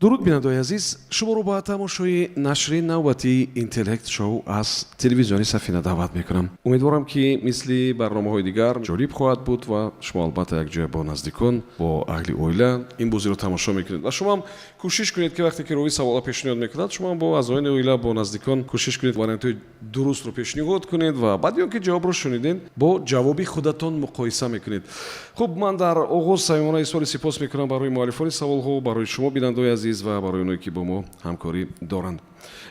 Дуруд, бинандаои азиз, шуморо ба тамошои нашри навбатии Интеллект Шоу аз телевизиони Сафина даъват мекунам. Умедворам, ки мисли барномаҳои дигар ҷолиб хоҳад буд ва шумо албатта якҷоя бо наздикон, бо аҳли оила ин бозиро тамошо мекунед. Ва шумоам кӯшиш кунед, ки вақте ки ровӣ савола пешниҳод мекунад, шумоам бо аъзоёни оила, бо наздикон кӯшиш кунед, вариантҳои дурустро пешниҳод кунед ва баъди он ки ҷавобро шунидед, бо ҷавоби худатон муқоиса мекунед. Хуб, ман дар оғоз самимона изҳори сипос мекунам барои муаллифони саволҳо, барои шумо, бинандаои азиз, ва барои оное, ки бо мо ҳамкорӣ доранд.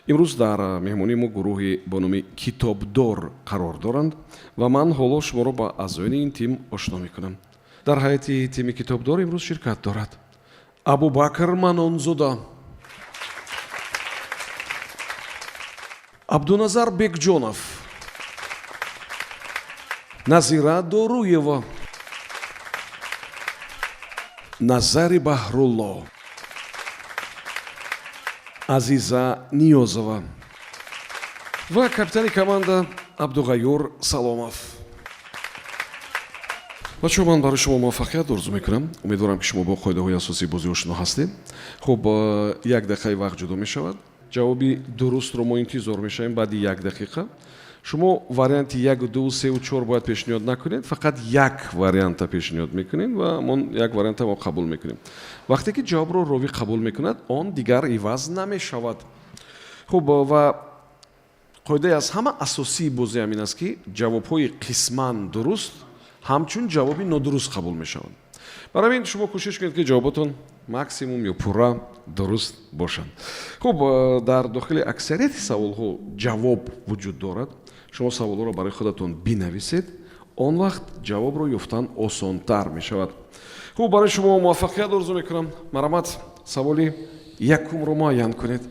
Имрӯз дар меҳмонии мо гурӯҳи бо номи Китобдор қарор доранд ва ман ҳоло шуморо ба аъзоёни ин тим ошно мекунам. Дар ҳайати тими Китобдор имрӯз ширкат дорад Абубакр Манонзода, Абдуназар Бекҷонов, Назира Доруева, Назари Баҳрулло, Азиза Ниёзова ва капитани команда Абдуғаюр Саломов. Бачаҳо, ман барои шумо муваффақият орзу мекунам. Умедворам, ки шумо бо қоидаҳои асосии бозӣ ошно ҳастед. Хуб, як дақиқаи вақт ҷудо мешавад. Ҷавоби дурустро мо интизор мешавем баъди як дақиқа. Шумо варианти як, ду, сеу чор бояд пешниҳод накунед, фақат як варианта пешниҳод мекунед ва мо як варианта мо қабул мекунем. Вақте ки ҷавобро ровӣ қабул мекунад, он дигар иваз намешавад. Хуб, ва қоидаи аз ҳама асосии бозӣ ҳамин аст, ки ҷавобҳои қисман дуруст ҳамчун ҷавоби нодуруст қабул мешаванд. Барои ҳамин шумо кӯшиш кунед, ки ҷавоботон максимум ё пурра дуруст бошанд. Хуб, дар дохили аксарияти саволҳо ҷавоб вуҷуд дорад. Шумо саволҳоро барои худатон бинависед, он вақт ҷавобро ёфтан осонтар мешавад. Хуб, барои шумо муваффақият орзу мекунам. Марҳамат, саволи якумро муайян кунед.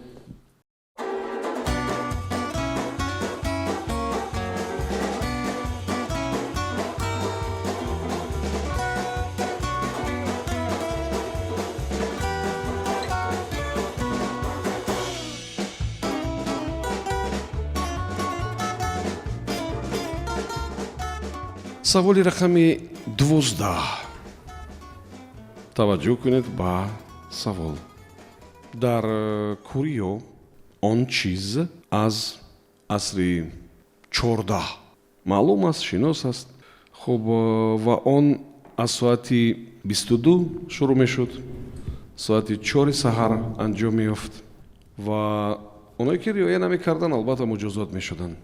Саволи рақами 12. Таваҷҷӯҳ кунед ба савол. Дар Куриё он чиз аз асри 14 маълум аст, шинос аст. Хуб, ва он аз соати 22 шурӯъ мешуд, соати 4-и саҳар анҷом меёфт ва оное, ки риоя намекарданд, албатта муҷозот мешуданд.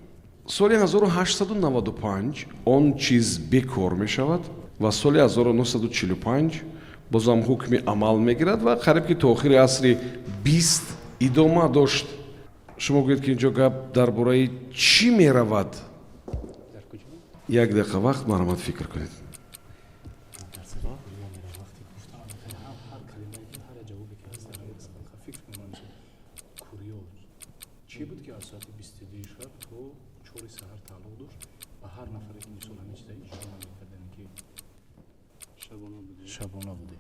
Соли 1895 он чиз бекор мешавад ва соли 1945 бозам ҳукми амал мегирад ва қариб ки то охири асри 20 идома дошт. Шумо гӯед, ки инҷо гап дар бораи чӣ меравад? Як дақиқа вақт, марҳамат, фикр кунед. Ҳар калимае ки, ҳар ҷавобе ки ҳаст, дар ҳамин фикр кунам, куриё чӣ буд, ки аз соати 22-и шаб то 4-и саҳар тааллуқ дошт ва ҳар нафаре ки мисол ҳамин чиза иҷро намекард, ки шабона буде.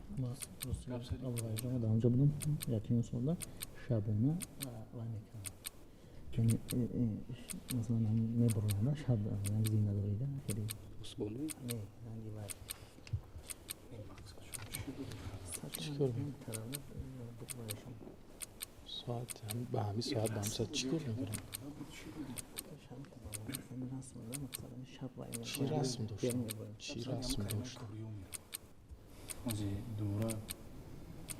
Дар онҷо будам якним солда, шабона вай мекардам, яъне масалан мебуронда шаб, як зиндадорида хеле не ранги вай. Чӣ кор? Соат ба ҳамин соат, ба ҳамин соат чӣ кор мекунам? Чӣ расм доштам, чӣ расм доштам? Ози дубора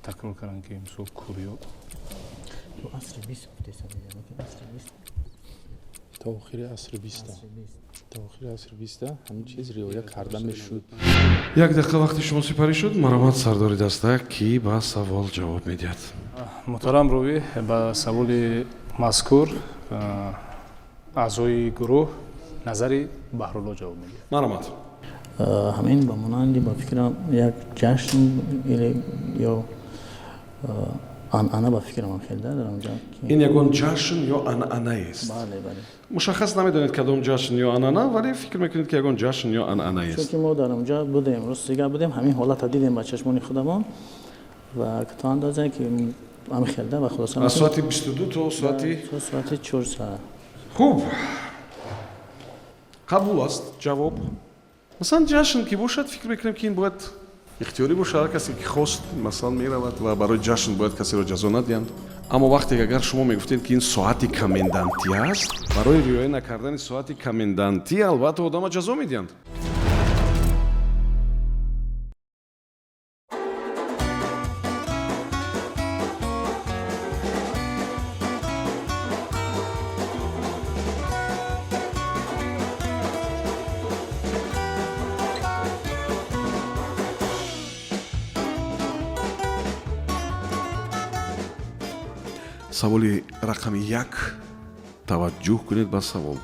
такрор кардам, ки мисол куриё. То асри 20 гуфтеса, асри 20. То охири асри 20-а, то охири асри 20-а ҳамин чиз риоя карда мешуд. Як дақиқа вақти шумо сипарӣ шуд. Марҳамат, сардори даста, кӣ ба савол ҷавоб медиҳад? Муҳтарам ровӣ, ба саволи мазкур аъзои гурӯҳ Назари Баҳрулло ҷавоб медиҳад. Марҳамат. Ҳамин ба монанди, ба фикрам, як ҷашн или ё анъана, ба фикрам, хел дар онҷа. Ин ягон ҷашн ё анъанаест? Бале. Мушаххас намедонед, кадом ҷашн ё анъана, вале фикр мекунед, ки ягон ҷашн ё анъанаест. Чунки мо дар онҷа будем, рости дигар будем, ҳамин ҳолата дидем ба чашмони худамон ва то андозае ки ҳамин хелда ба хулоса. Аз соати 22 то соати то соати 4 саат. Хуб, қабул аст ҷавоб. Масалан, ҷашн ки бошад, фикр мекунем, ки ин бояд Ихтиёрӣ боша, ҳар касе ки хост, масалан, меравад ва барои ҷашн бояд касеро ҷазо надиҳанд. Аммо вақте агар шумо мегуфтед, ки ин соати комендантӣ аст, барои риоя накардани соати комендантӣ албатта одама ҷазо медиҳанд. Саволи рақами 1. Таваҷҷӯҳ кунед ба савол.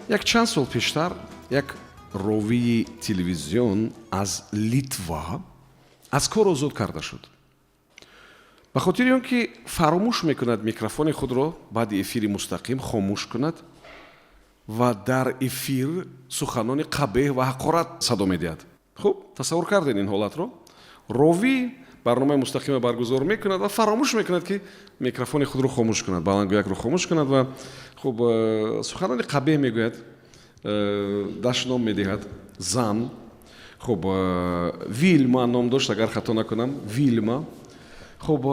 Як чанд сол пештар як ровии телевизион аз Литва аз кор озод карда шуд ба хотири он ки фаромӯш мекунад микрофони худро баъди эфири мустақим хомӯш кунад ва дар эфир суханони қабеҳ ва ҳақорат садо медиҳад. Хуб, тасаввур кардед ин ҳолатро? Ровӣ барномаи мустақима баргузор мекунад ва фаромӯш мекунад, ки микрофони худро хомӯш кунад, баландгӯякро хомӯш кунад ва хуб, суханони қабеҳ мегӯяд, дашном медиҳад. Зан, хуб, Вилма ном дошт, агар хато накунам, Вилма. Хуб,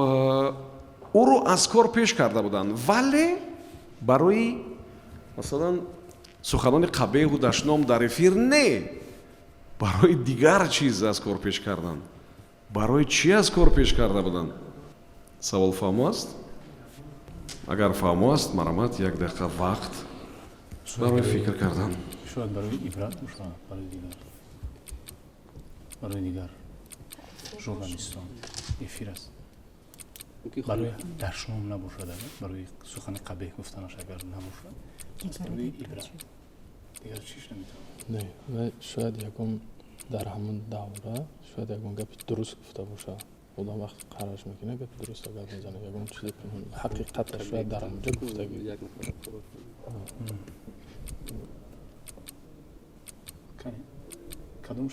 ӯро аз кор пеш карда буданд, вале барои, масалан, суханони қабеҳу дашном дар эфир не, барои дигар чиз аз кор пеш карданд. Барои чӣ аз кор пеш карда буданд? Савол фаҳмо аст? Агар фаҳмо аст, марҳамат, як дақиқа вақт барои фикр кардан. Шояд барои ибрат бошад барои дигар журналистон. Эфир аст, барои дашном набошад, агар барои сухани қабеҳ гуфтанаш агар набошад, барои ибрат, дигар чиш наметавонад. Не, шояд ягон дар ҳамон давра шояд ягон гапи дуруст гуфта бошад. Одам вақти қараш мекунад, гапи дуруста гап мезанад, ягон чизи ҳақиқата шояд дар ҳамонҷо гуфтагӣ. Кадом?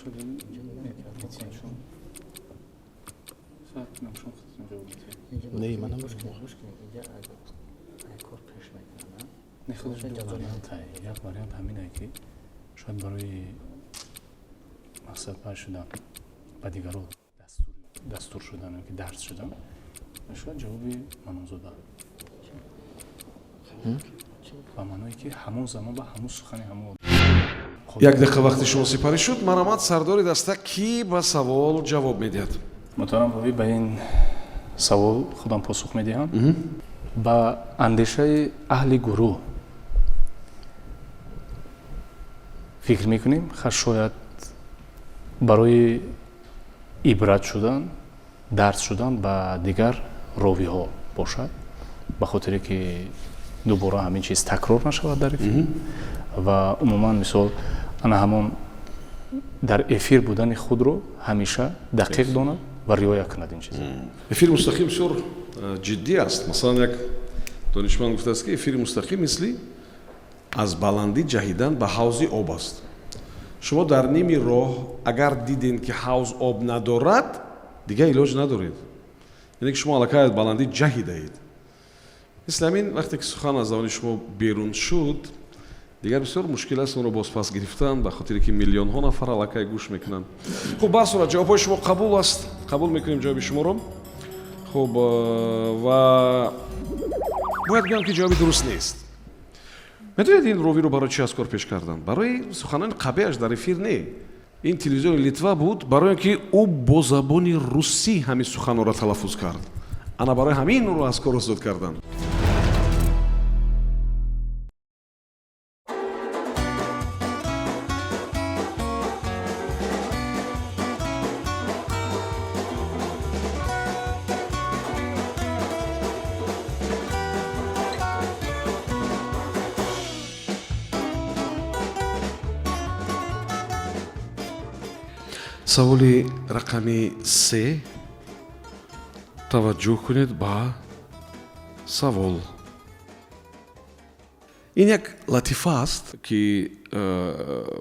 Не, ман Як вариант ҳаминае, ки шояд барои мақсад пай шудан, ба дигарон дастур шудан ки дарс шудан, шояд ҷавоби Манонзода, ба маъное ки ҳамон замон ба ҳамон сухани ҳамон. Як дақиқа вақти шумо сипарӣ шуд. Марҳамат, сардори даста, кӣ ба савол ҷавоб медиҳад? Муҳтарам ровӣ, ба ин савол худам посух медиҳам. Ба андешаи аҳли гурӯҳ фикр мекунем, ха, шояд барои ибрат шудан, дарс шудан ба дигар ровиҳо бошад, ба хотире ки дубора ҳамин чиз такрор нашавад дар эфир ва умуман, мисол, ана ҳамон дар эфир будани худро ҳамеша дақиқ донад ва риоя кунад ин чиз. Эфири мустақим бисёр ҷиддӣ аст. Масалан, як донишманд гуфтааст, ки эфири мустақим мисли аз баландӣ ҷаҳидан ба ҳавзи об аст. Шумо дар ними роҳ агар дидем, ки ҳавз об надорад, дигар илоҷ надоред, яъне ки шумо аллакай аз баландӣ ҷаҳидаед. Мисли ҳамин, вақте ки сухан аз забони шумо берун шуд, дигар бисёр мушкил аст онро бозпас гирифтан, ба хотире ки миллионҳо нафар аллакай гӯш мекунанд. Хуб, ба ҳар сурат, ҷавобҳои шумо қабул аст, қабул мекунем ҷавоби шуморо. Хуб, ва бояд гӯям, ки ҷавоби дуруст нест. Медонед, ин ровиро барои чӣ аз кор пеш карданд? Барои суханони қабеҳаш дар эфир не, ин телевизиони Литва буд, барои он ки ӯ бо забони русӣ ҳамин суханонро талаффуз кард. Ана барои ҳамин ӯро аз кор озод карданд. Саволи рақами 3. Таваҷҷӯҳ кунед ба савол. Ин як латифа аст, ки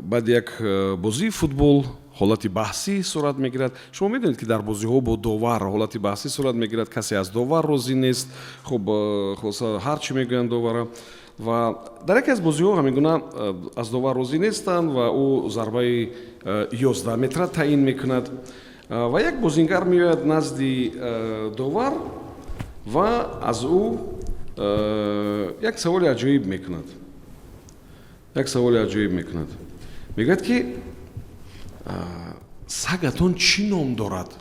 баъди як бозии футбол ҳолати баҳсӣ сурат мегирад. Шумо медонед, ки дар бозиҳо бо довар ҳолати баҳсӣ сурат мегирад, касе аз довар розӣ нест. Хуб, хулоса, ҳар чӣ мегӯянд довара. Ва дар яке аз бозиҳо ҳамин гуна аз довар розӣ нестанд ва ӯ зарбаи 11 метра таъин мекунад ва як бозингар меояд назди довар ва аз ӯ як саволи аҷоиб мекунад. Як саволи аҷоиб мекунад, мегӯяд ки сагатон чӣ ном дорад?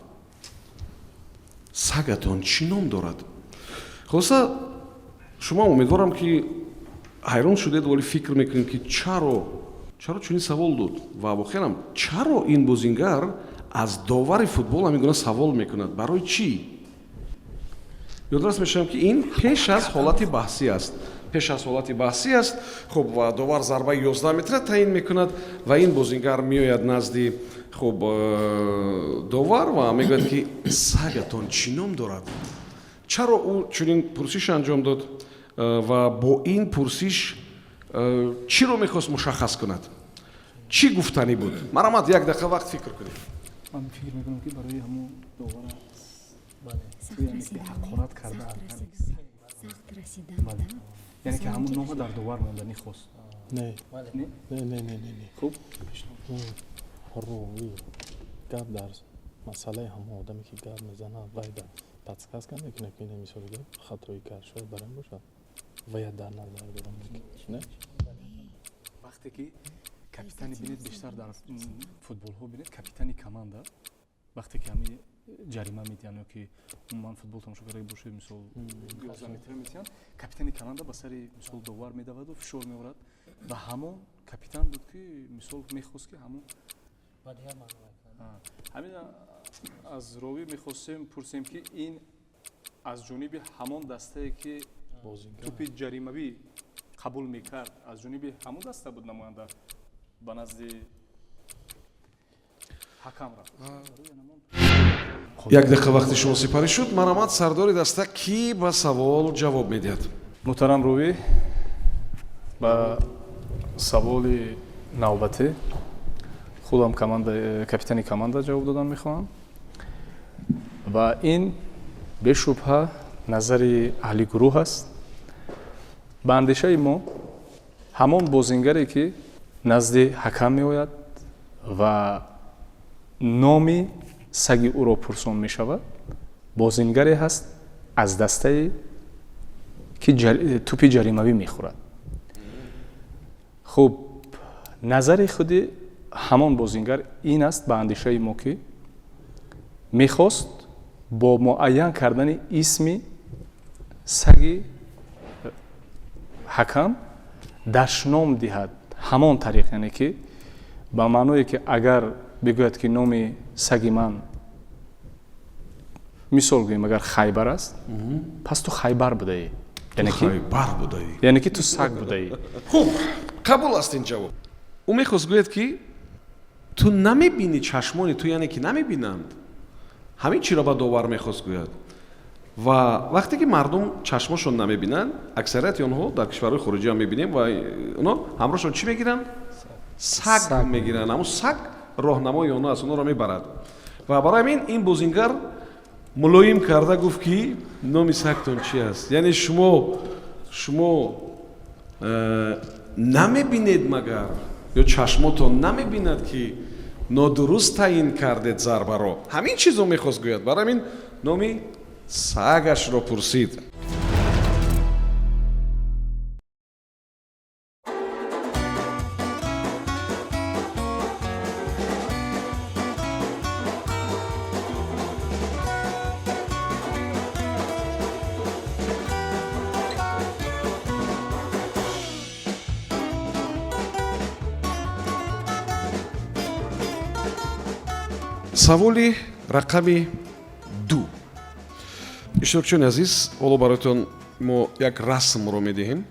Сагатон чӣ ном дорад? Хулоса, шумо умедворам ки ҳайрон шудед, вале фикр мекунед ки чаро чунин савол дод ва воқеанам чаро ин бозингар аз довари футбол ҳамин гуна савол мекунад, барои чӣ? Ёдрас мешавам ки ин пеш аз ҳолати баҳсӣ аст, пеш аз ҳолати баҳсӣ аст. Хуб, ва довар зарбаи 11 метра таъин мекунад ва ин бозингар меояд назди, хуб, довар ва мегӯяд ки сагатон чӣ ном дорад? Чаро ӯ чунин пурсиш анҷом дод ва бо ин пурсиш чиро мехост мушаххас кунад? Чӣ гуфтанӣ буд? Марҳамат, як дақиқа вақт фикр кунед. Ман фикр мекунам ки барои ҳамон довара ҳақорат карда, яъне ки ҳамон нома дар довар монданӣ хост. Не, не, не, не, не. Хуб, ровӣ гап дар масъалаи ҳамон одаме ки гап мезанад, вай да подсказка мекунад ки ина мисоли гап хатоӣ кард, шояд барам бошад, вая дар назар дорам, не? Вақте ки капитани бинед, бештар дар футболҳо бинед, капитани команда вақте ки ҳами ҷарима медиҳанд ё ки умуман футбол тамошо карда бошед, мисол 11 метра метиҳанд, капитани команда ба сари мисол довар медаваду фишор меорад ва ҳамон капитан буд ки мисол мехост ки ҳамон ҳамин аз ровӣ мехостем пурсем ки ин аз ҷониби ҳамон дастае ки тӯпи ҷаримавӣ қабул мекард, аз ҷониби ҳамон даста буд, намоянда ба назди ҳакам рафт. Як дақиқа вақти шумо сипарӣ шуд. Марҳамат, сардори даста, кӣ ба савол ҷавоб медиҳад? Муҳтарам ровӣ, ба саволи навбатӣ худам капитани команда ҷавоб додан мехоҳам ва ин бешубҳа назари аҳли гурӯҳ аст. Ба андешаи мо ҳамон бозингаре ки назди ҳакам меояд ва номи саги ӯро пурсон мешавад, бозингаре ҳаст аз дастае ки тӯпи ҷаримавӣ мехӯрад. Хуб, назари худи ҳамон бозингар ин аст ба андешаи мо ки мехост бо муайян кардани исми саги ҳакам дашном диҳад ҳамон тариқ, яъне ки ба маъное ки агар бигӯяд ки номи саги ман, мисол гӯем, агар Хайбар аст, пас ту Хайбар будаӣ, Хайбар будаӣ, яъне ки ту саг будаӣ. Хуб, қабул аст ин ҷавоб. Ӯ мехост гӯяд ки ту намебинӣ, чашмони ту яъне ки намебинанд. Ҳамин чиро ба довар мехост гӯяд. Ва вақте ки мардум чашмошон намебинанд, аксарияти онҳо дар кишварҳои хориҷӣ ҳам мебинем, ва онҳо ҳамроҳшон чӣ мегиранд? Саг мегиранд. Ҳамун саг роҳнамои онҳо аст, онҳоро мебарад. Ва барои ҳамин ин бозингар мулоим карда гуфт ки номи сагтон чи аст? Яъне шумо намебинед магар, ё чашмотон намебинад ки нодуруст таъин кардед зарбаро? Ҳамин чизо мехост гӯяд. Барои ҳамин номи сагашро пурсид. Саволи рақами 2. Иштирокчиёни азиз, ҳоло бароятон мо як расмро медиҳем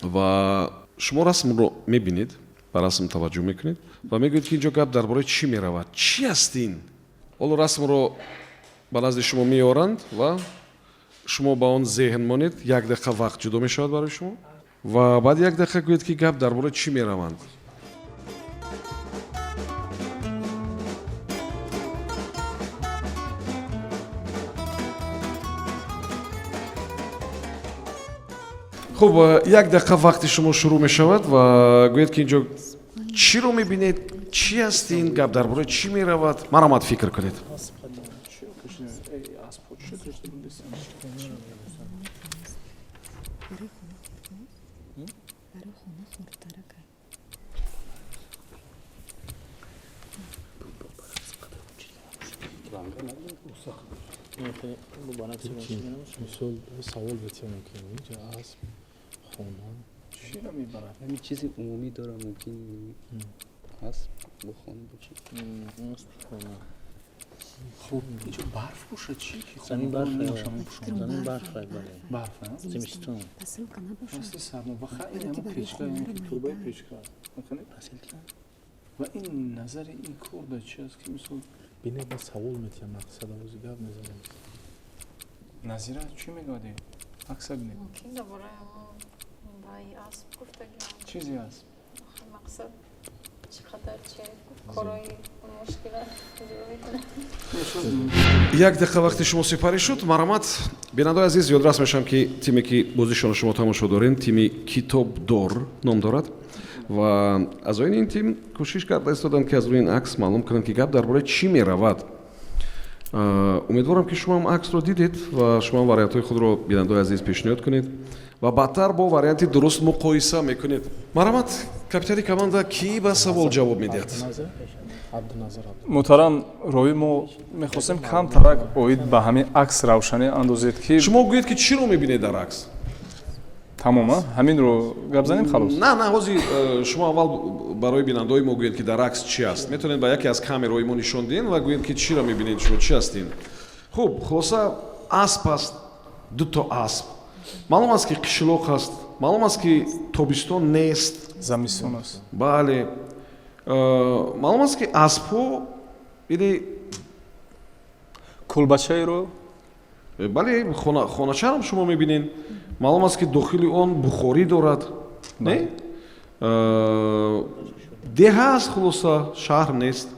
ва шумо расмро мебинед, ба расм таваҷҷӯҳ мекунед ва мегӯед ки инҷо гап дар бораи чӣ меравад, чӣ аст ин? Ҳоло расмро ба назди шумо меоранд ва шумо ба он зеҳн монед. Як дақиқа вақт ҷудо мешавад барои шумо ва баъд як дақиқа гӯед ки гап дар бораи чӣ мераванд. Хуб, як дақиқа вақти шумо шурӯъ мешавад ва гӯед, ки ин ҷо чиро мебинед, чӣ аст ин гап, дар бораи чӣ меравад? Марҳамат, фикр кунед. Мисол, савол бетия мумкин инҷа асп, хона. Чиро мебарад? Ҳамин чизи умумӣ дора, мумкин асп бо хона бошад. Хуб, инҷо барф бошад, чӣ? Замин барф, замин барф, бале. Барф, зимистон. Фасли сармо. Ва ин ҳамон печка, яъне ки турбаи печка аст. Ва ин назари ин кор дар чи аст, ки мисол Бинед, ба савол метиҳам, мақсад авози гап мезанам. Назира, чӣ мегӯяд? Акса бинед. Мумкин дар бораи вай асп гуфтагиам. Чизе аст. Мақсад чӣ қадар чи корои мушкила иҷро мекунад. Як дақиқа вақти шумо сипарӣ шуд. Марҳамат, бинандаои азиз, ёдрас мешавам, ки тиме, ки бозишонро шумо тамошо дорем, тими Китобдор ном дорад ва аъзоини ин тим кӯшиш карда истоданд, ки аз рӯи ин акс маълум кунанд, ки гап дар бораи чӣ меравад. Умедворам, ки шумо ҳам аксро дидед ва шумо ҳам вариантҳои худро, бинандаои азиз, пешниҳод кунед ва баъдтар бо варианти дуруст муқоиса мекунед. Марҳамат, капитани команда, кӣ ба савол ҷавоб медиҳад? Муҳтарам ровӣ, мо мехостем камтарак оид ба ҳамин акс равшанӣ андозед, ки Шумо гӯед, ки чиро мебинед дар акс. Тамом, ҳаминро гап занем, халос. На, на, ҳозир шумо аввал барои бинандаои мо гӯед, ки дар акс чӣ аст. Метавонед ба яке аз камераҳои мо нишон диҳед ва гӯед, ки чиро мебинед шумо, чӣ аст ин. Хуб, хулоса, асп аст, дуто асп. Маълум аст, ки қишлоқ аст, маълум аст, ки тобистон нест. Замистон аст. Бале, маълум аст, ки аспҳо или Кулбачаеро. Бале, хоначарам шумо мебинед. Маълум аст, ки дохили он бухорӣ дорад, не? Деҳа аст, хулоса, шаҳр нест.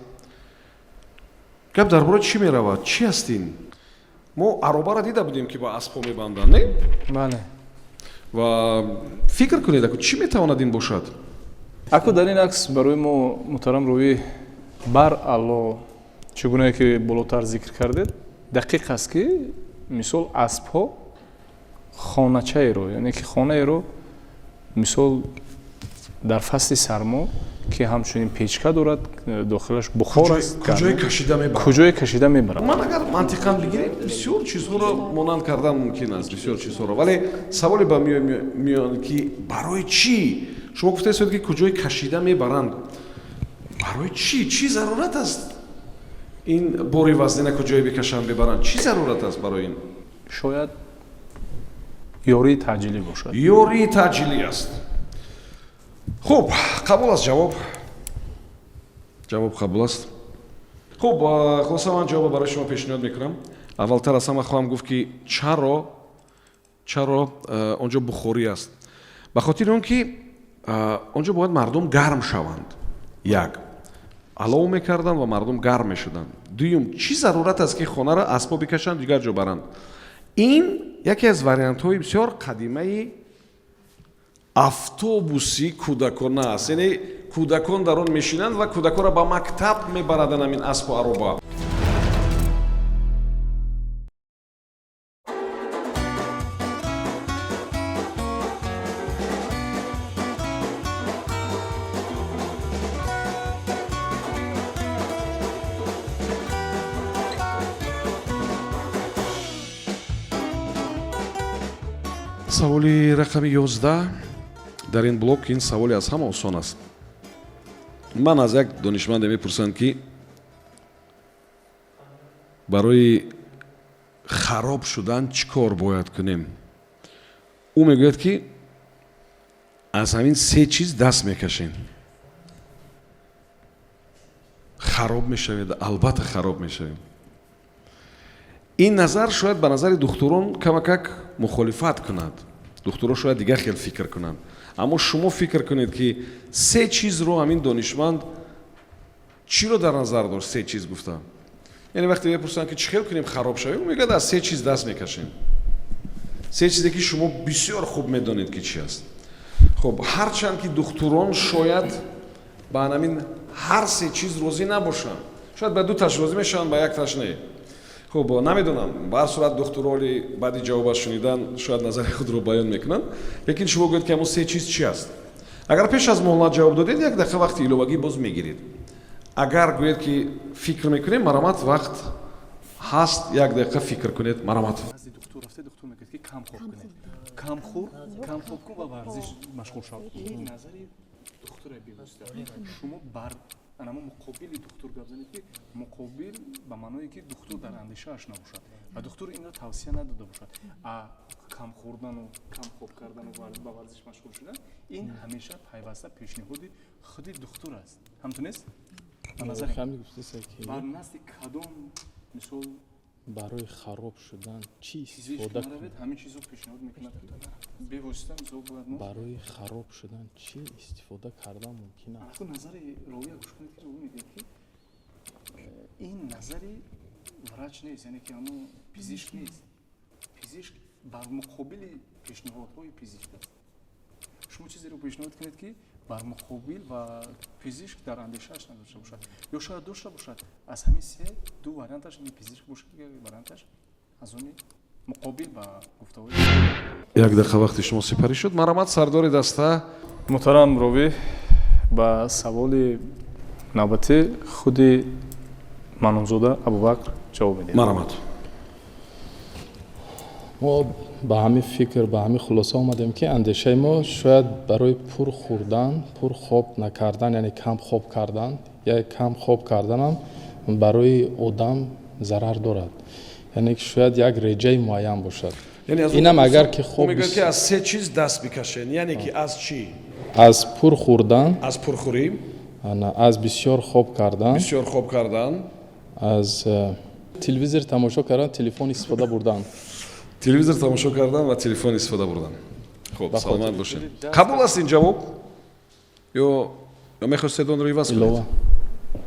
Гап дар бораи чӣ меравад? Чӣ аст ин? Мо аробаро дида будем, ки ба аспҳо мебанданд, не? Бале. Ва фикр кунед, аку чӣ метавонад ин бошад? Аку дар ин акс барои мо, муҳтарам ровӣ, бар алло, чӣ гунае ки болотар зикр кардед, дақиқ аст, ки мисол аспҳо хоначаеро, яъне ки хонаеро, мисол дар фасли сармо, ки ҳамчунин печка дорад, дохилаш бухор аст. Куҷое кашида мебарад? Куҷое кашида мебарад? Ман агар мантиқан бигирем, бисёр чизҳоро монанд кардан мумкин аст, бисёр чизҳоро. Вале саволе ба миён, ки барои чӣ? Шумо гуфтаистед, ки куҷое кашида мебаранд. Барои чӣ? Чӣ зарурат аст ин бори вазнина куҷое бикашанд, бибаранд? Чӣ зарурат аст барои ин? Шояд ёрии таъҷилӣ бошад. Ёрии таъҷилӣ аст. Хуб, қабул аст ҷавоб, ҷавоб қабул аст. Хуб, хулоса, ман ҷавобро барои шумо пешниҳод мекунам. Аввалтар аз ҳама хоҳам гуфт, ки чаро он ҷо бухорӣ аст. Ба хотири он ки он ҷо бояд мардум гарм шаванд. Як, алов мекарданд ва мардум гарм мешуданд. Дуюм, чӣ зарурат аст, ки хонаро аспҳо бикашанд, дигар ҷо баранд? Ин яке аз вариантҳои бисёр қадимаи автобуси кӯдакона аст, яъне кӯдакон дар он мешинанд ва кӯдаконро ба мактаб мебараданд ҳамин аспу ароба. Саволи рақами 11 дар ин блок, ин саволе аз ҳама осон аст. Ман аз як донишманде мепурсам, ки барои хароб шудан чӣ кор бояд кунем? Ӯ мегӯяд, ки аз ҳамин се чиз даст мекашем, хароб мешавед, албатта хароб мешавем. Ин назар шояд ба назари духтурон камакак мухолифат кунад, духтурон шояд дигар хел фикр кунанд, аммо шумо фикр кунед, ки се чизро ҳамин донишманд чиро дар назар дошт се чиз гуфта? Яъне вақте мепурсанд, ки чӣ хел кунем хароб шавем, мегӯяд, аз се чиз даст мекашем. Се чизе, ки шумо бисёр хуб медонед, ки чӣ аст. Хуб, ҳарчанд ки духтурон шояд ба анамин ҳар се чиз розӣ набошанд, шояд ба дуташ розӣ мешаванд, ба якташ не. Хуб, намедонам, ба ҳар сурат духтуроли баъди ҷавоб аз шунидан шояд назари худро баён мекунанд, лекин шумо гӯед, ки ҳамон се чиз чӣ аст. Агар пеш аз муҳлат ҷавоб додед, як дақиқа вақти иловагӣ боз мегиред. Агар гӯед, ки фикр мекунем, марамат, вақт ҳаст, як дақиқа фикр кунед, марамат. Назди духтур рафта, духтур мегӯяд, ки кам хоб кунед, кам хӯр, кам хоб кун ва варзиш машғул шав. Ин назари духтуре бевосита. Шумо бар анамо муқобили духтур гап занед, ки муқобил ба маъное, ки духтур дар андешааш набошад ва духтур инро тавсия надода бошад. А кам хӯрдану кам хоб кардану ба варзиш машғул шудан, ин ҳамеша пайваста пешниҳоди худи духтур аст. Ҳамту нест? Ба назари Ҳамин гуфтеса, ки бар назди кадом, мисол, барои хароб шудан чӣ пизишк истифода наравед, ҳамин чизро пешниҳод мекунад, ки бевосита, мисол, бояд мо барои хароб шудан чӣ истифода кардан мумкин аст? Аку назари ровия гӯш кунед, ки ровӣ мегӯяд, ки ин назари врач нест, яъне ки ҳамон пизишк нест. Пизишк бар муқобили пешниҳодҳои пизишк аст. Шумо чизеро пешниҳод кунед, ки бар муқобил ва пизишк дар андешааш надошта бошад ё шояд дошта бошад. Аз ҳамин се ду варианташ ин пизишк бошад, дигар варианташ аз они муқобил ба гуфтаҳои Як дақиқа вақти шумо сипарӣ шуд. Марамат, сардори даста. Муҳтарам ровӣ, ба саволи навбатӣ худи Манунзода Абубакр ҷавоб медиҳад. Марамат. Мо ба ҳамин фикр, ба ҳамин хулоса омадем, ки андешаи мо шояд барои пур хӯрдан, пур хоб накардан, яъне кам хоб кардан, я кам хоб карданам барои одам зарар дорад, яъне ки шояд як реҷаи муайян бошад. Яъне аз Инам агар ки хоб мегӯяд, ки аз се чиз даст бикашен. Яъне ки аз чӣ? Аз пур хӯрдан. Аз пурхӯрӣ. Ана, аз бисёр хоб кардан. Бисёр хоб кардан. Аз телевизор тамошо кардан, телефон истифода бурдан. Телевизор тамошо кардан ва телефон истифода бурдан. Хуб. Ба Саломат хотир. бошед. Қабул аст ин ҷавоб ё мехостед онро иваз кунед? Илова.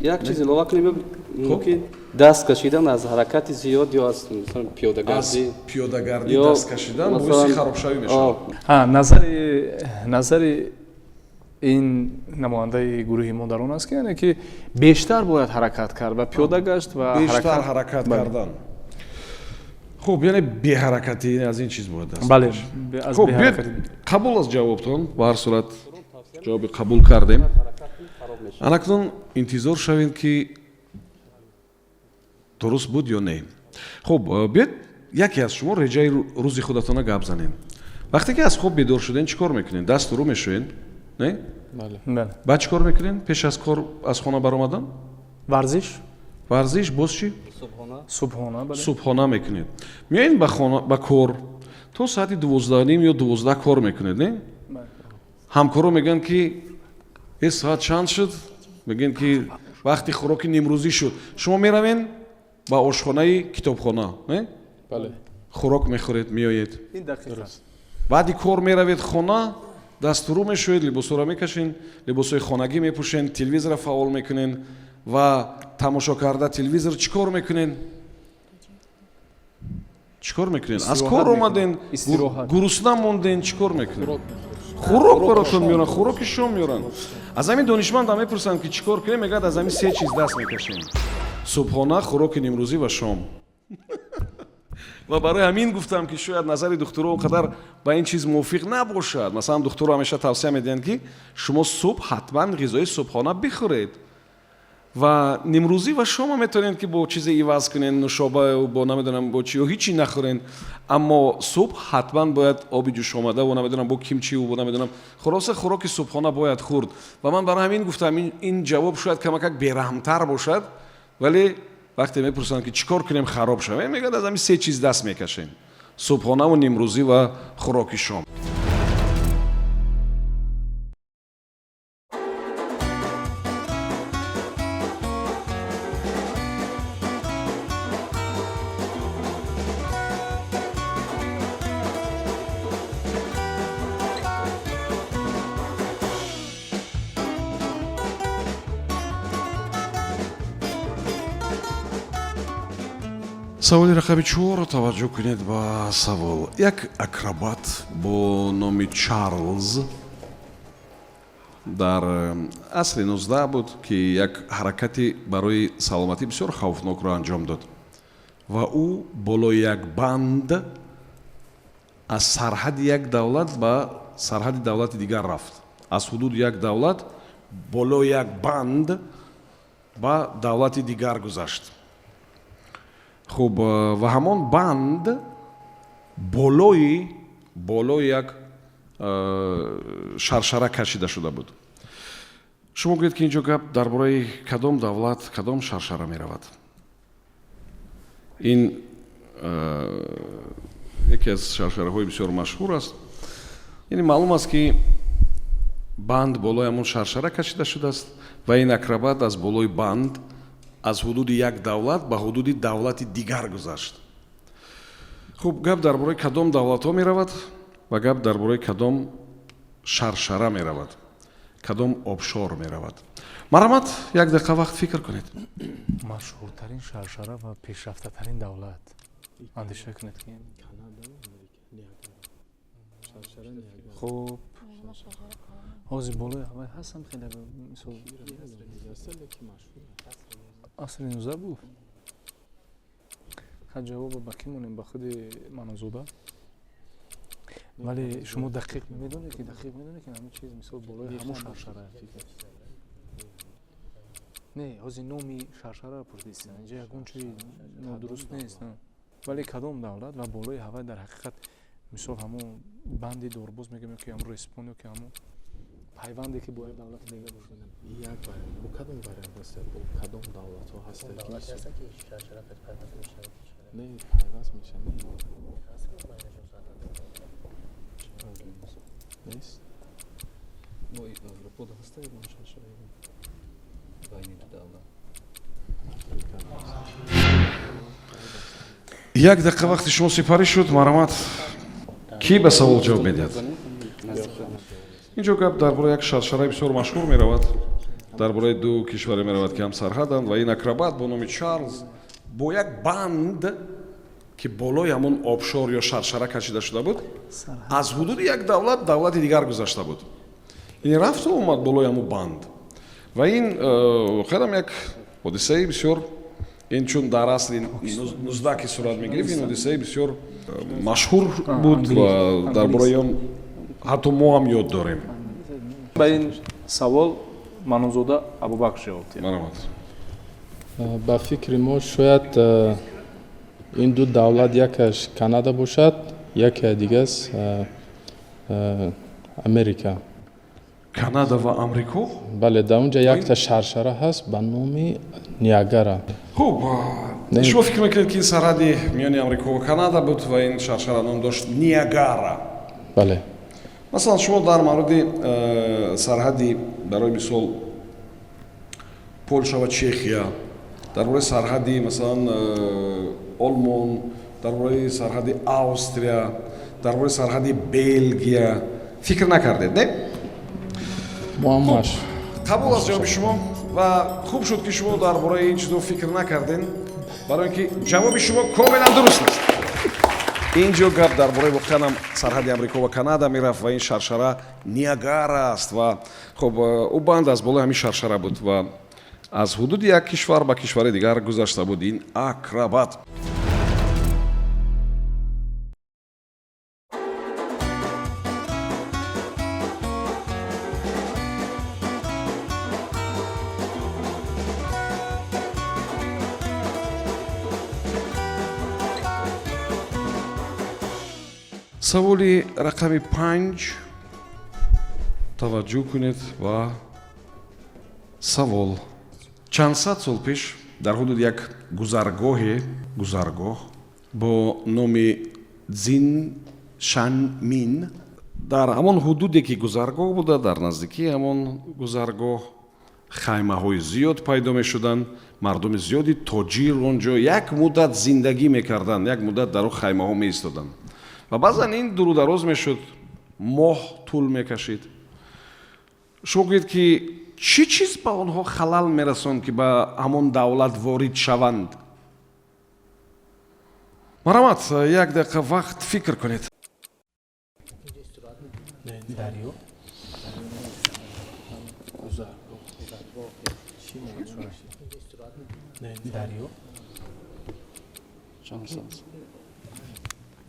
Як чиз илова кунем, мумкин даст кашидан аз ҳаракати зиёд ё аз, масалан, Аз пиёдагардӣ. пиёдагардӣ Ё даст кашидан боиси масалан, харобшавӣ мешавад. А, назари ин намояндаи гурӯҳи мо дар он аст, ки яъне ки бештар бояд ҳаракат кард ва пиёда гашт ва бештар ҳаракат Бале. кардан. Хуб, яъне беҳаракатӣ, аз ин чиз бояд даст Бале. кашид. Аз Хуб, биёед, беҳаракатӣ. қабул аст ҷавобтон. Ба ҳар сурат ҷавоби қабул кардем. Анакнун интизор шавем, ки дуруст буд ё не. Хуб, биёед, яке аз шумо реҷаи рӯзи худатона гап занед. Вақте ки аз хоб бедор шуден, чӣ кор мекунед? Дасту рӯ мешӯед, не? Бале. Бале. Баъд чӣ кор мекунед пеш аз кор, аз хона баромадан? Варзиш. Варзиш, боз чӣ? Субҳона, бале. Субҳона мекунед, меоед ба хона, ба кор то соати 12:30 ё 12 кор мекунед, не? Бале. Ҳамкоро мегӯянд, ки э, соат чанд шуд? Мегӯянд, ки вақти хӯроки нимрӯзӣ шуд. Шумо меравен ба ошхонаи китобхона, не? Бале. Хӯрок мехӯред, меоед. Ин дақиқ аст. Баъди кор меравед хона, дасту рӯ мешӯед, либосҳоро мекашен, либосҳои хонагӣ мепӯшен, телевизорро фаъол мекунен ва тамошо карда телевизор чӣ кор мекунен? Чӣ кор мекунен? Аз Истироҳат кор мекунем. омаден, Истироҳат. гурусна монден, чӣ кор мекунен? Хӯрок баротон меоранд, хӯроки шом меоранд. Аз ҳамин донишмандам мепурсанд, ки чӣ кор кунем? Мегӯяд, аз ҳамин се чиз даст мекашем: субҳона, хӯроки нимрӯзӣ ва шом. Ва барои ҳамин гуфтам, ки шояд назари духтуро он қадар ба ин чиз мувофиқ набошад. Масалан, духтуро ҳамеша тавсия медиҳанд, ки шумо субҳ ҳатман ғизои субҳона бихӯред ва нимрӯзӣ ва шома метавонед, ки бо чизе иваз кунед, нушоба бо намедонам бо чи ё ҳичи нахӯрен, аммо субҳ ҳатман бояд оби ҷӯшомада ва намедонам бо кимчиву бо намедонам, хулоса, хӯроки субҳона бояд хӯрд. Ва ман барои ҳамин гуфтам, ин ҷавоб шояд камакак бераҳмтар бошад, вале вақте мепурсанд, ки чӣ кор кунем хароб шавем, мегӯяд, аз ҳамин се чиз даст мекашем: субҳонаву нимрӯзӣ ва хӯроки шом. Саволи рақами чорро таваҷҷӯҳ кунед ба савол. Як акробат бо номи Чарлз дар асри 19 буд, ки як ҳаракати барои саломатӣ бисёр хавфнокро анҷом дод ва ӯ болои як банд аз сарҳади як давлат ба сарҳади давлати дигар рафт. Аз ҳудуди як давлат болои як банд ба давлати дигар гузашт. Хуб, ва ҳамон банд болои як шаршара кашида шуда буд. Шумо гӯед, ки ин ҷо гап дар бораи кадом давлат, кадом шаршара меравад? Ин яке аз шаршараҳои бисёр машҳур аст. Яъне маълум аст, ки банд болои ҳамон шаршара кашида шудааст ва ин акробат аз болои банд аз ҳудуди як давлат ба ҳудуди давлати дигар гузашт. Хуб, гап дар бораи кадом давлатҳо меравад ва гап дар бораи кадом шаршара меравад, кадом обшор меравад? Марҳамат, як дақиқа вақт фикр кунед. Машҳуртарин шаршара ва пешрафтатарин давлат, андеша кунед, ки хуб, ҳозир болои ҳавай ҳастам, хеле, мисол, асри 19 буд. Ха, ҷавоба ба кӣ монем? Ба худи Манозода. Вале шумо дақиқ медонед, ки дақиқ медонед, ки ҳамин чиз, мисол, болои ҳамон шаршара не. Ҳозир номи шаршараро пурсидистем, инҷа ягон чизи нодуруст нест, вале кадом давлат ва болои ҳавай, дар ҳақиқат, мисол, ҳамон банди дорбоз мегӯем, ё ки ҳамон респон, ё ки ҳамон пайванде, ки бо як давлати дигар бошад. Як вариант бо кадом вариант аст, бо кадом давлатҳо ҳастанд? Не, пайваст мешавад, нест. Бо Аврупо ҳаста ягон шаршара байни ду давлат? Як дақиқа вақти шумо сипарӣ шуд. Марҳамат, кӣ ба савол ҷавоб медиҳад? Ин ҷо гап дар бораи як шаршараи бисёр машҳур меравад, дар бораи ду кишваре меравад, ки ҳамсарҳаданд, ва ин акробат бо номи Чарлз бо як банд, ки болои ҳамон обшор ё шаршара кашида шуда буд, аз ҳудуди як давлат давлати дигар гузашта буд. Ин рафту омад болои ҳамон банд ва ин воқеан як ҳодисаи бисёр, ин чун дар асри 19 ки сурат мегирифт, ин ҳодисаи бисёр машҳур буд ва дар бораи он ҳатто мо ҳам ёд дорем. Ба ин савол Манузода Абубакр ҷавоб диҳад. Марҳамат. Ба фикри мо, шояд ин ду давлат якаш Канада бошад, яке дигас Америка. Канада ва Амрико? Бале, дар онҷа якта шаршара ҳаст ба номи Ниагара. Хуб, шумо фикр мекунед, ки ин сарҳади миёни Амрико ва Канада буд ва ин шаршара ном дошт Ниагара? Бале. Масалан, шумо дар мавриди сарҳади, барои мисол, Полша ва Чехия, дар бораи сарҳади, масалан, Олмон, дар бораи сарҳади Австрия, дар бораи сарҳади Белгия фикр накардед, не? Муаммаш. Қабул аст ҷавоби шумо ва хуб шуд, ки шумо дар бораи ин чизо фикр накардем, барои ин ки ҷавоби шумо комилан дуруст аст. Ин ҷо гап дар бораи воқеан ҳам сарҳади Амрико ва Канада мерафт ва ин шаршара Ниагара аст. Ва хуб, ӯ банд аз болои ҳамин шаршара буд ва аз ҳудуди як кишвар ба кишвари дигар гузашта буд ин акробат. Саволи рақами 5. Таваҷҷӯҳ кунед ба савол. Чанд сад сол пеш дар ҳудуди як гузаргоҳе, гузаргоҳ бо номи Дзиншанмин, дар ҳамон ҳудуде, ки гузаргоҳ буда, дар наздикии ҳамон гузаргоҳ хаймаҳои зиёд пайдо мешуданд. Мардуми зиёди тоҷир он ҷо як муддат зиндагӣ мекарданд, як муддат дар он хаймаҳо меистоданд ва баъзан ин дуру дароз мешуд, моҳ тӯл мекашид. Шумо гӯед, ки чӣ чиз ба онҳо халал мерасонд, ки ба ҳамон давлат ворид шаванд? Марҳамат, як дақиқа вақт, фикр кунед. Дарё. Дарё. Шанс.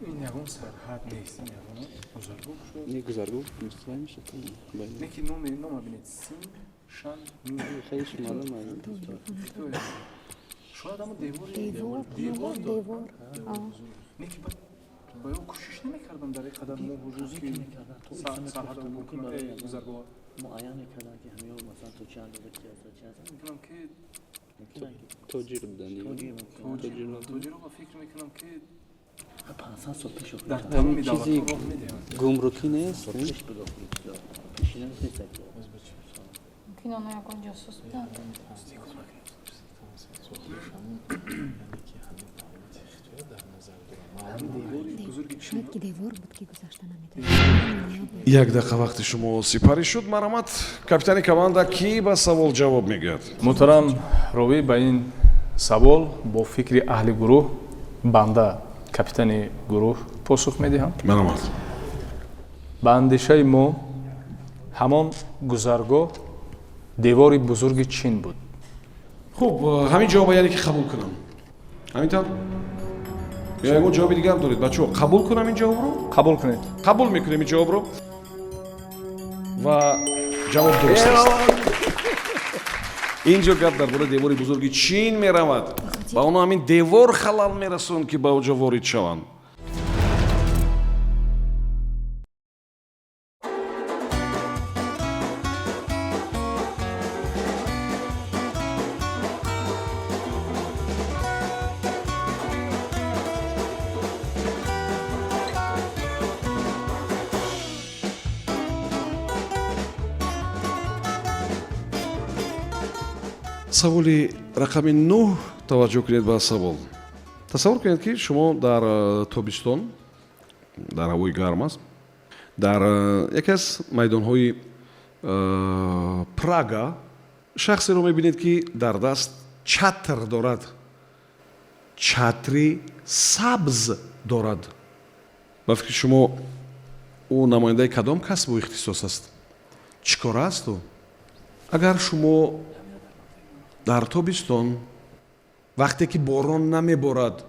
Ин ягон сарҳад нест, ин ягон гузаргоҳ шуд. Не, гузаргоҳ мустаҳим мешад. Не ки номи нома бинед, син шан мин. Хеле маълум аст. Шояд ҳамон девори Девор, девор. девор. Не ки ба ё кӯшиш намекардам дар ин қадар моҳу рӯз ки сарҳад убур кунам, гузаргоҳ. Муайян мекарданд, ки ҳамиё масалан то чӣ андоза ки аст, чи аст. Мекунам ки Тоҷир буданд. Тоҷиро ба фикр мекунам ки 500 сол пеш. Дар тамоми чизи давлатҳо роҳ медиҳанд. Гумрукӣ нест. Пеш буд, пешина нест. Мумкин оно ягон ҷосус буданд. Шояд ки девор буд, ки гузашта наметавонад. Як дақиқа вақти шумо сипарӣ шуд. Марҳамат, капитани команда, кӣ ба савол ҷавоб мегӯяд? Муҳтарам ровӣ, ба ин савол бо фикри аҳли гурӯҳ банда, капитани гурӯҳ, посух медиҳам. Марҳамат. Ба андешаи мо, ҳамон гузаргоҳ девори бузурги Чин буд. Хуб, ҳамин ҷавоба, яъне ки қабул кунам, ҳамин тавр ё ягон ҷавоби дигар доред, бачаҳо? Қабул кунам ин ҷавобро? Қабул кунед. Қабул мекунем ин ҷавобро, ва ҷавоб дуруст аст. Ин ҷо гап дар бораи девори бузурги Чин меравад. Ба онҳо ҳамин девор халал мерасонд, ки ба он ҷо ворид шаванд. Саволи рақами 9. Таваҷҷӯҳ кунед ба савол. Тасаввур кунед, ки шумо дар тобистон, дар ҳавои гарм аст, дар яке аз майдонҳои Прага шахсеро мебинед, ки дар даст чатр дорад, чатри сабз дорад. Ба фикри шумо, ӯ намояндаи кадом касбу ихтисос аст? Чӣ кора аст ӯ? Агар шумо дар тобистон, вақте ки борон намеборад,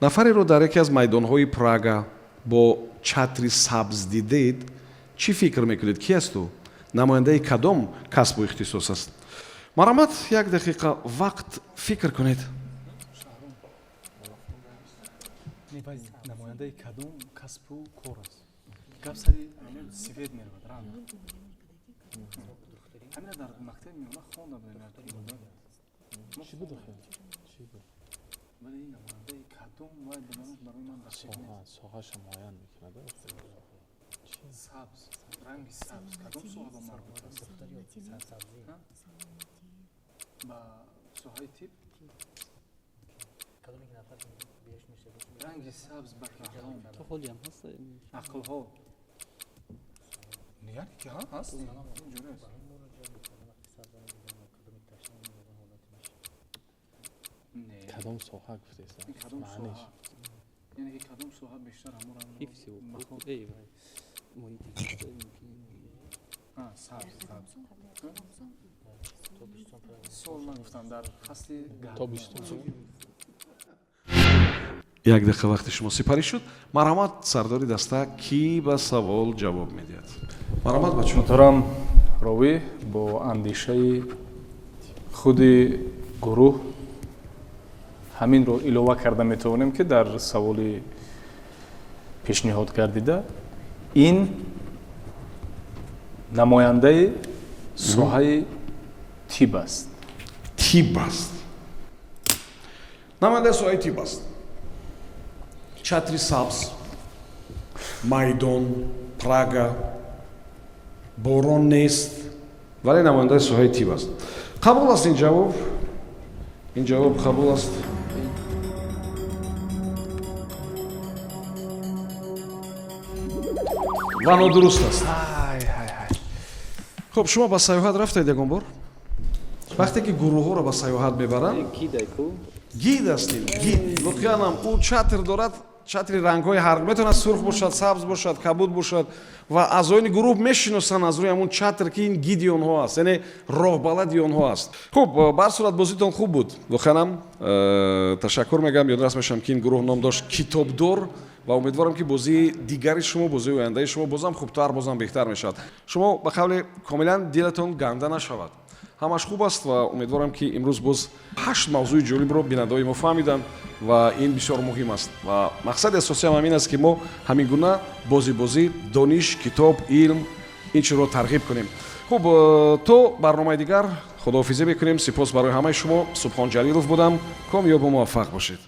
нафареро дар яке аз майдонҳои Прага бо чатри сабз дидед, чӣ фикр мекунед? Ки аст ӯ? Намояндаи кадом касбу ихтисос аст? Марҳамат, як дақиқа вақт, фикр кунед. Намояндаи кадом касбу кор аст? Гап сари свет меравад, ранг. Ҳамина дар мактаби миёна хонда будем. Чӣ буд охир? Чӣ буд? Вале ин намояндаи кадом вай барои ман дақиқ нест. Соҳаша муайян мекунад. Сабз, ранги сабз кадом соҳа ба марбут аст? Ба соҳаи тиб? Ранги сабз ба раҳон То ҳолиам ҳаст. Ақлҳо, яъне ки ҳа, ҳаст, инҷури аст. Не. Кадом соҳа гуфтеста? Ин кадом соҳа, яъне ки кадом соҳа бештар ҳамон рангро Ҳифзи ҳуқуқ, эй вай, муҳити зист мумкин. Сабз, сабз сол нагуфтам, дар фасли гарм. Тобистон. Як дақиқа вақти шумо сипарӣ шуд. Марҳамат, сардори даста, кӣ ба савол ҷавоб медиҳад? Марҳамат, бачаҳо. Муҳтарам ровӣ, бо андешаи худи гурӯҳ ҳаминро илова карда метавонем, ки дар саволи пешниҳод гардида ин намояндаи соҳаи тиб аст. Тиб аст, намояндаи соҳаи тиб аст. Чатри сабз, майдон, Прага, борон нест, вале намояндаи соҳаи тиб аст. Қабул аст ин ҷавоб? Ин ҷавоб қабул аст ва нодуруст аст. Хуб, шумо ба сайёҳат рафтаед ягон бор? Вақте ки гурӯҳҳоро ба сайёҳат мебаранд, Гидайку. Гид астем, гид. Воқеанам, ӯ чатр дорад, чатри рангҳои ҳар, метавонад сурх бошад, сабз бошад, кабуд бошад, ва аъзоёни гурӯҳ мешиносанд аз рӯи ҳамун чатр, ки ин гиди онҳо аст, яъне роҳбалади онҳо аст. Хуб, ба ҳар сурат, бозитон хуб буд воқеанам. Ташаккур мегӯям. Ёдрас мешавам, ки ин гурӯҳ ном дошт «Китобдор», ва умедворам, ки бозии дигари шумо, бозии ояндаи шумо бозам хубтар, бозам беҳтар мешавад. Шумо ба қавле комилан дилатон ганда нашавад, ҳамаш хуб аст. Ва умедворам, ки имрӯз боз ҳашт мавзӯи ҷолибро бинандаҳои мо фаҳмиданд, ва ин бисёр муҳим аст. Ва мақсади асосиам ҳамин аст, ки мо ҳамин гуна бозӣ, дониш, китоб, илм, ин чизро тарғиб кунем. Хуб, то барномаи дигар худоҳофизӣ мекунем. Сипос барои ҳамаи шумо. Субҳон Ҷалилов будам. Комёбу муваффақ бошед.